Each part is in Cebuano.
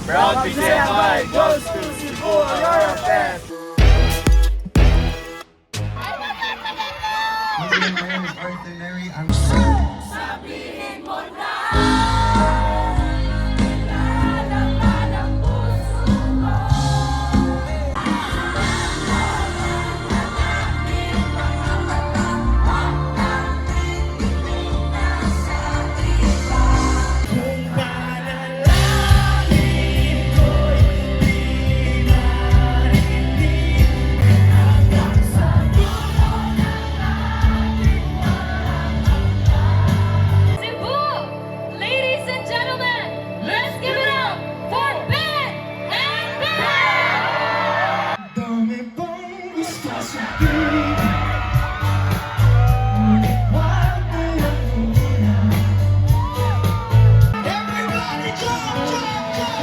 Proud BCMI goes to Cebu Aurora Fest! My name is Arthur Neri. I'm Cebu! Ladies and gentlemen, let's give it up for Ben and Ben! Dami pang gusto sabihin, ngunit wag na lang muna. Everybody jump, jump, jump!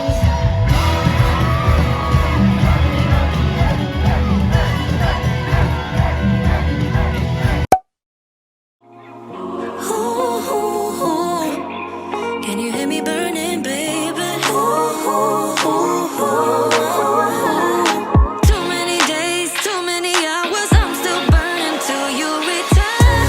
Ooh, can you hear me burning, baby? Ooh. Too many days, too many hours, I'm still burning till you return.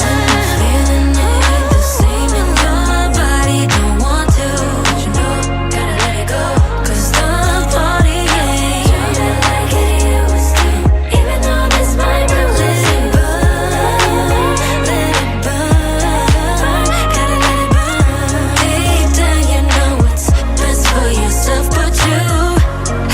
Feeling ain't the same in your body, don't want to, but you know, gotta let it go. 'Cause the party ain't like it used to. Even though this might be, let it burn, let it burn, gotta let it burn. Deep down, you know what's best for yourself, but you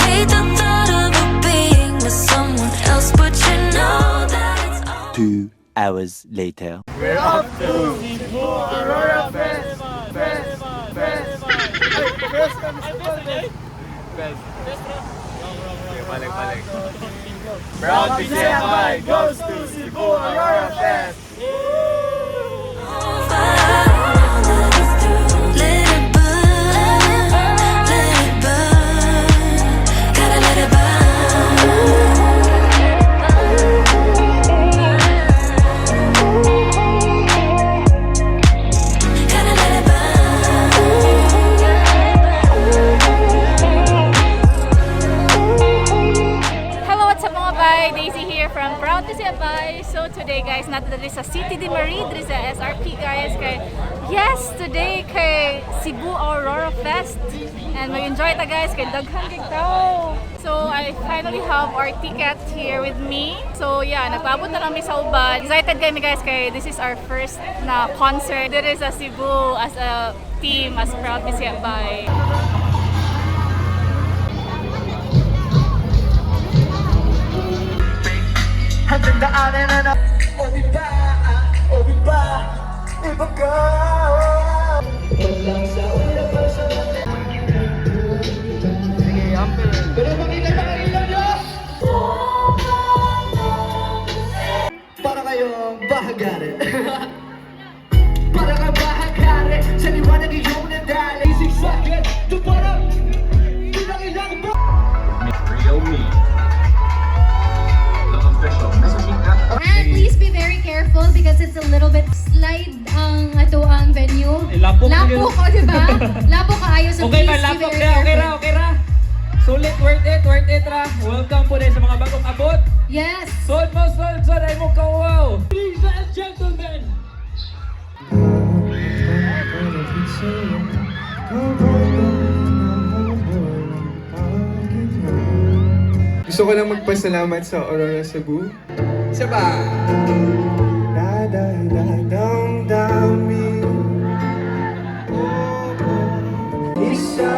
hate the thought of being with someone else, but you know that it's all. 2 hours later. We're off to Cebu Aurora Fest! Fest! Fest! Ay, Fest kami sa Fest! Fest. Okay, balik, balik. Proud BCMI goes to Cebu Aurora Fest! Let it burn, let it burn, gotta let it burn. Gotta let it burn. Hello, what's up, mga bay? Daisy here from Proud to say Bay. So today, guys, naa ta diri sa City de Marie, diri sa SRP, guys. Kay, yes, today kay Cebu Aurora Fest. And mag-enjoy ta, guys, kay daghan kay tao. So I finally have our ticket here with me. So yeah, nagpaabot na kami sa uban. Excited kami, guys, kay this is our first na concert diri sa Cebu as a team, as Proud to say Bay. Hanggang daanan na na. O di ba, o di ba, iba ka. Walang sa una pa sa. Sige, ampel. Pero makita mga ilaw nyo! Para kayong bahagari. Para kang bahagari sa liwanag iyong nadali. Isig sakit, ito parang ilang-ilang ba? Realme. The official messaging app. And please be very careful because it's a little bit slide ang ato ang venue. Eh, lapok Lapok, o, di ba? Lapok kaayo. So Okay please ba, be lapok very na, okay ra, careful. okay ra. Sulit, worth it ra. Welcome po din sa mga bagong abot. Yes. Sod mo, sod, sod, ay mo kawaw. Ladies and gentlemen, Gusto ko lang magpasalamat sa Aurora Cebu. Isa pa! Da da da dam dami. Oh, oh. Isa.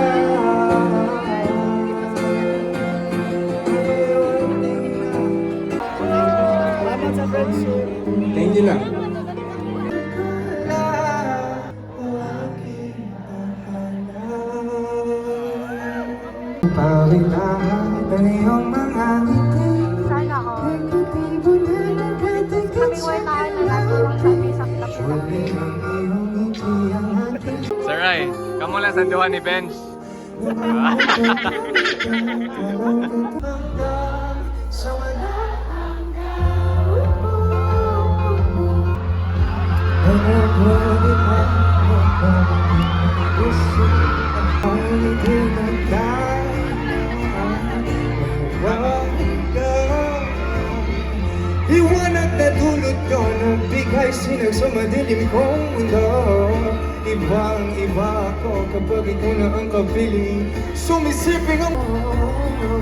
Salamat sa friendship. Thank you lang. Pakilahat ang iyong mga ngiti. Sana ako. Negatibo na nagkatagal sa Surely ang iyong ngiti ang aking Sir Ray, kamo lang sa duha ni Benj. Sa walang hanggan. Pwede pa. Nagbigay sinag sa madilim kong mundo. Ibang iba ako kapag ikaw na ang kapiling. Sumisiping ang palagi.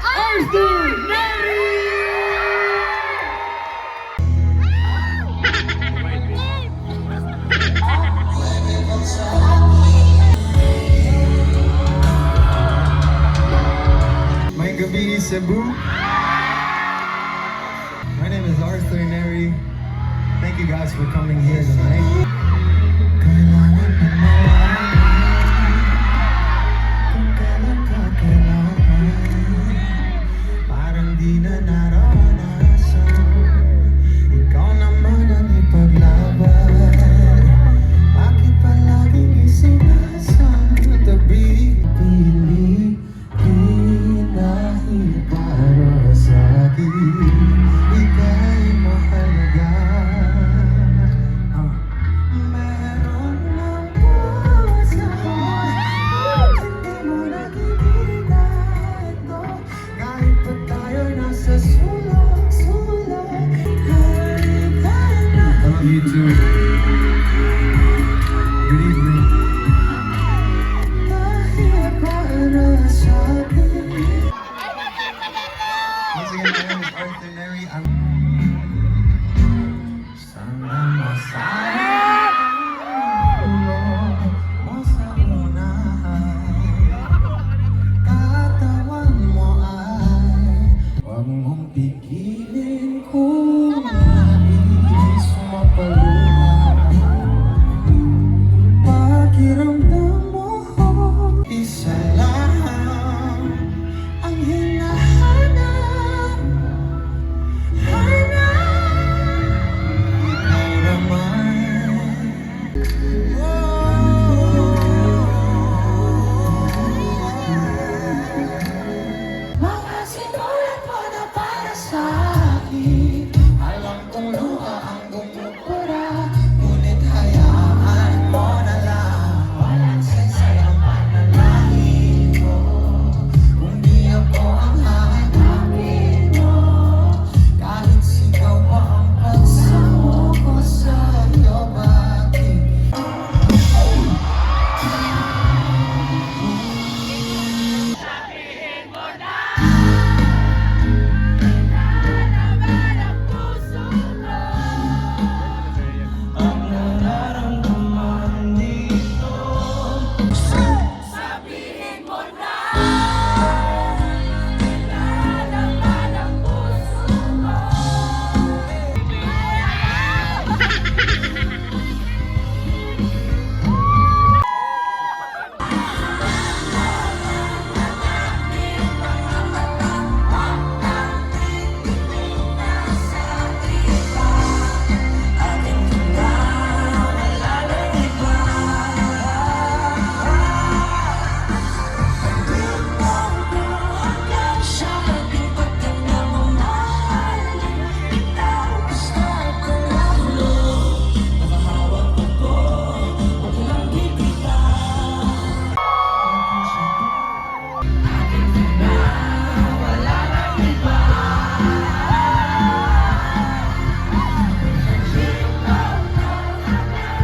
Arthur Neri! May gabi, Cebu. My name is Arthur Neri. Thank you guys for coming here tonight. Kailangan panawagan kung kailan ka kailangan. Parang di na naranasan. Ikaw naman ang ipaglaban. Bakit palaging isinasatabi? Pili dahil para sa akin ika'y mahalaga. Ah. Meron ng puso, hindi mo nakikita ito. Kahit pa tayo nasa sulok-sulok. Halika na. I love you too. Good evening. Dahil para sa akin. Once again, my name is Arthur Neri. I'm Sana masaya ulo mo sa unahan. Katawan mo ay huwag mong pigilin kung nais mapaluha. Pakiramdam mo, isa lang ang hinahanap. Hanap. Ikaw naman. Oh. Mga sinulat mo na para sa akin. Alam kong luha ang gumubura, ngunit hayaan mo na lang. Walang saysay ang panalangin ko kung di ako ang hahanapin mo. Kahit sigaw pa ang pagsamo ko sa'yo, bakit ang nararamdaman dito? Sabihin mo na nilalaman ang puso ko. Sa aking pagkanamamahal kita, gusto ko lalo. Nakahawak ako, huwag lang bibitaw. Akin ka na, wala nang iba.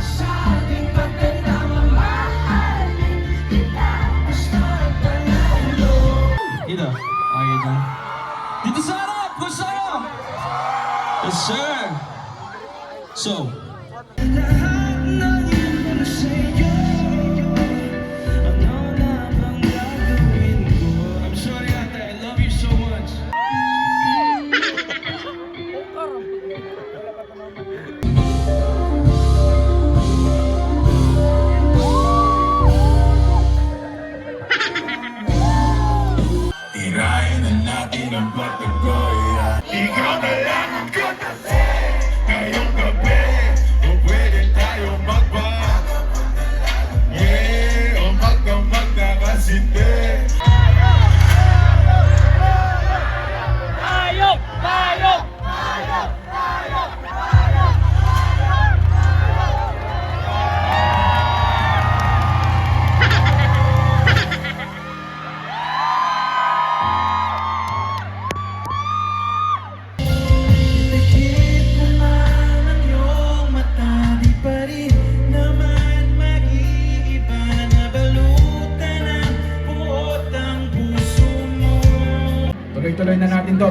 Sa aking pagkanamamahal kita, gusto ko lalo. Dito. Okay, dyan. Dito sa harap! Gusto kayo? Yes, sir! So, Lahat ng yun sa'yo. Ano na bang gagawin ko? I'm sorry, ate. I love you so much. Tirahin na natin ang Patagonia. Ikaw na lang ang katabi ngayong gabi. Kung pwede tayo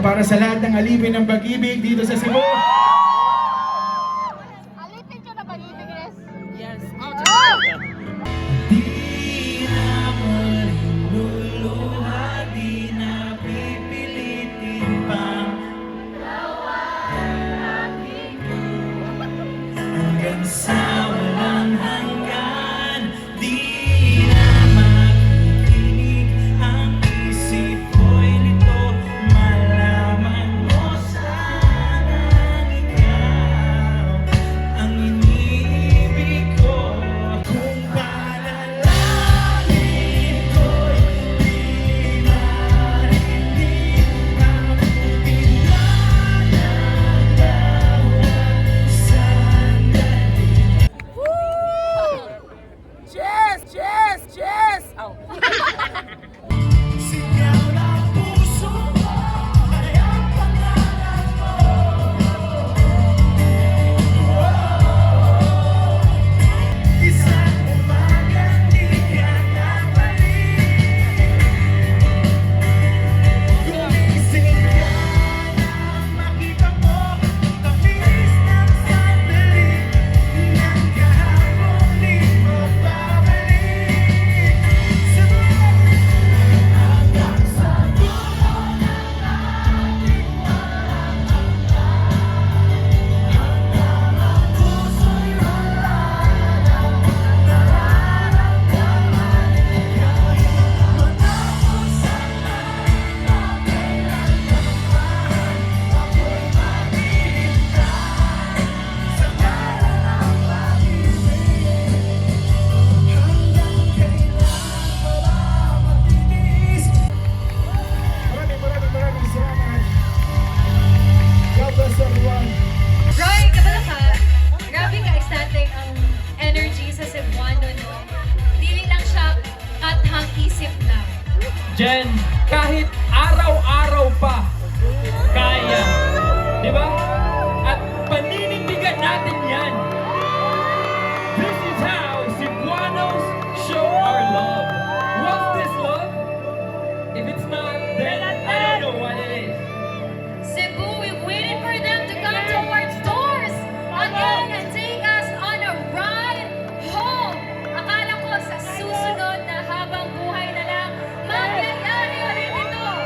Para sa lahat ng alipin ng pag-ibig dito sa Cebu. Alipin ka na pag-ibig, Res. Yes. Oh! Di na muling luluha, di na pipilitin pang hanggang sa walang hanggan. Di na makikinig ang isip ko'y lito. Malaman mo sanang ikaw ang iniibig ko. Kung panalangin ko'y di marinig, mabuti na lang bawat sandali. Cheers! Cheers! Cheers! Oh. Sigaw ng puso mo ay ang pangalan mo. Isang umaga di ka nabalik. Gumising ka nang makita mo tamis ng sandali ng kahapon di magbabalik. Hanggang sa dulo ng ating walang hanggan. Hanggang ang puso'y wala nang nararamdaman. Kahit matapos ang araw, kailanman ako'y maghihintay sa ngalan ng pag-ibig. Hanggang kailan pa ba matitiis? Maraming maraming maraming salamat. God bless everyone. Roy, kabalo ka. Grabe ka ecstatic ang energy sa Cebuano, no? Dili lang siya kathang isip lang. Jen, kahit araw-araw pa, kaya. Di ba? At paninindigan natin yan. This is how Cebuanos show our love. What's this love? If it's not, then I don't know what it is. Cebu, we've waited for them to come to our doors again and take us on a ride home. Akala ko sa susunod na habang buhay na lang, mangyayari ulit ito.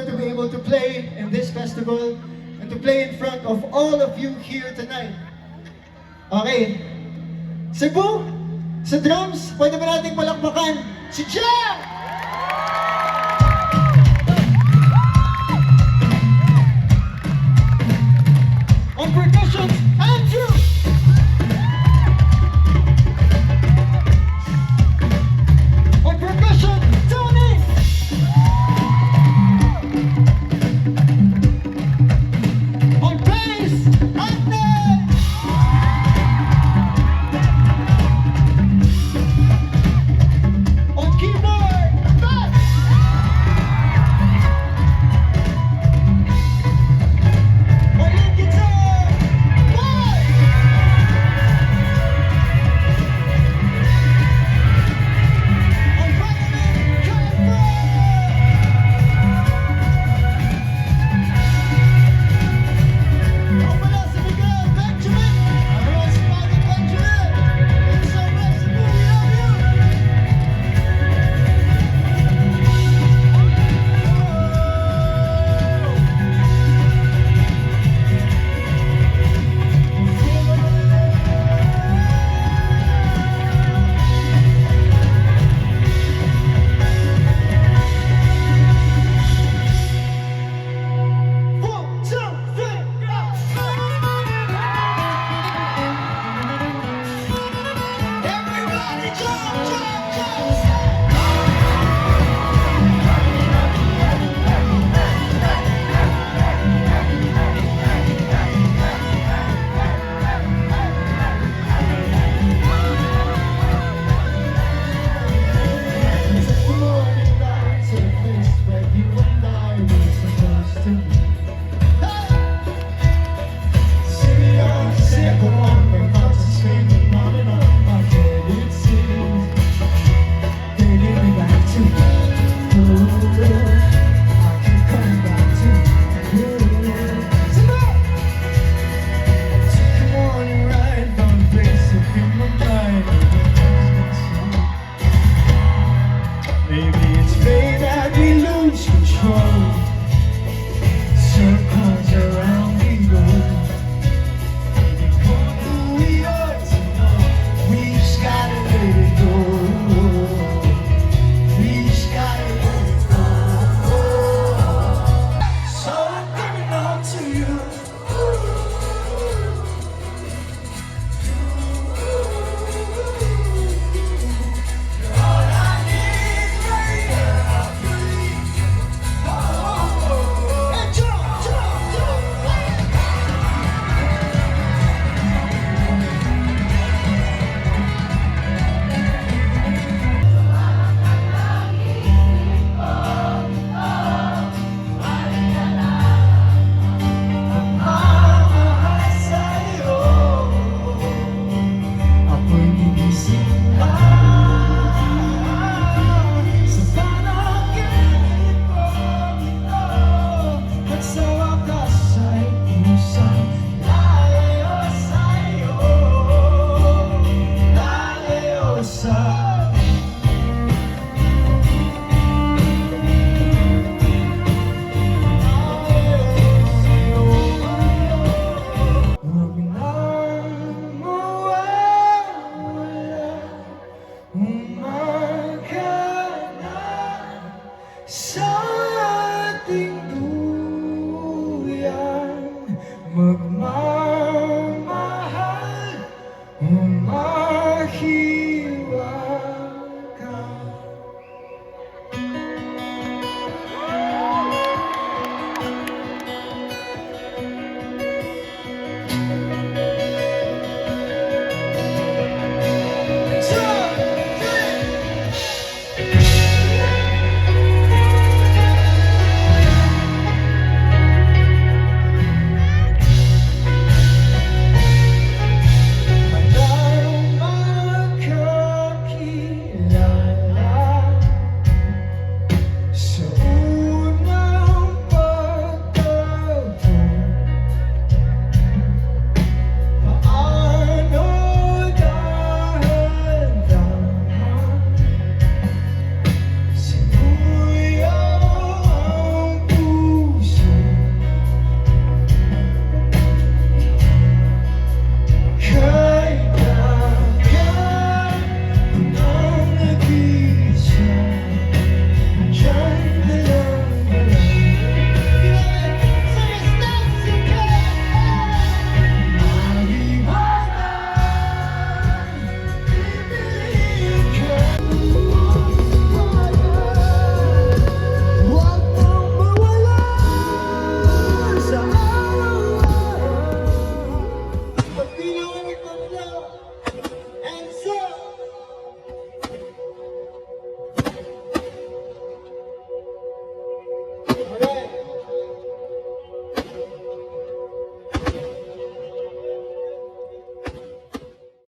to be able to play in this festival and to play in front of all of you here tonight. Okay. Cebu, sa drums, pwede ba nating palakpakan si Jack? On percussions, Andrew! On percussion, Tony! On bass, Agnes! On keyboard, Matt! On lead guitar, Mike! On violin, Kyle. Ako pala si Miguel Benjamin! Everyone si Father Benjamin! Thank you so much, Cebu! We love you! One, two, three, go! Everybody jump, jump, jump! It's the morning light to the place where you and I were supposed to be. Hey! See me on, my thoughts are screaming on and on. I can't it seems they lead me back to you. I keep coming back to you. Simba! Took a morning ride from the place up in my mind. Maybe it's fate that we lose control.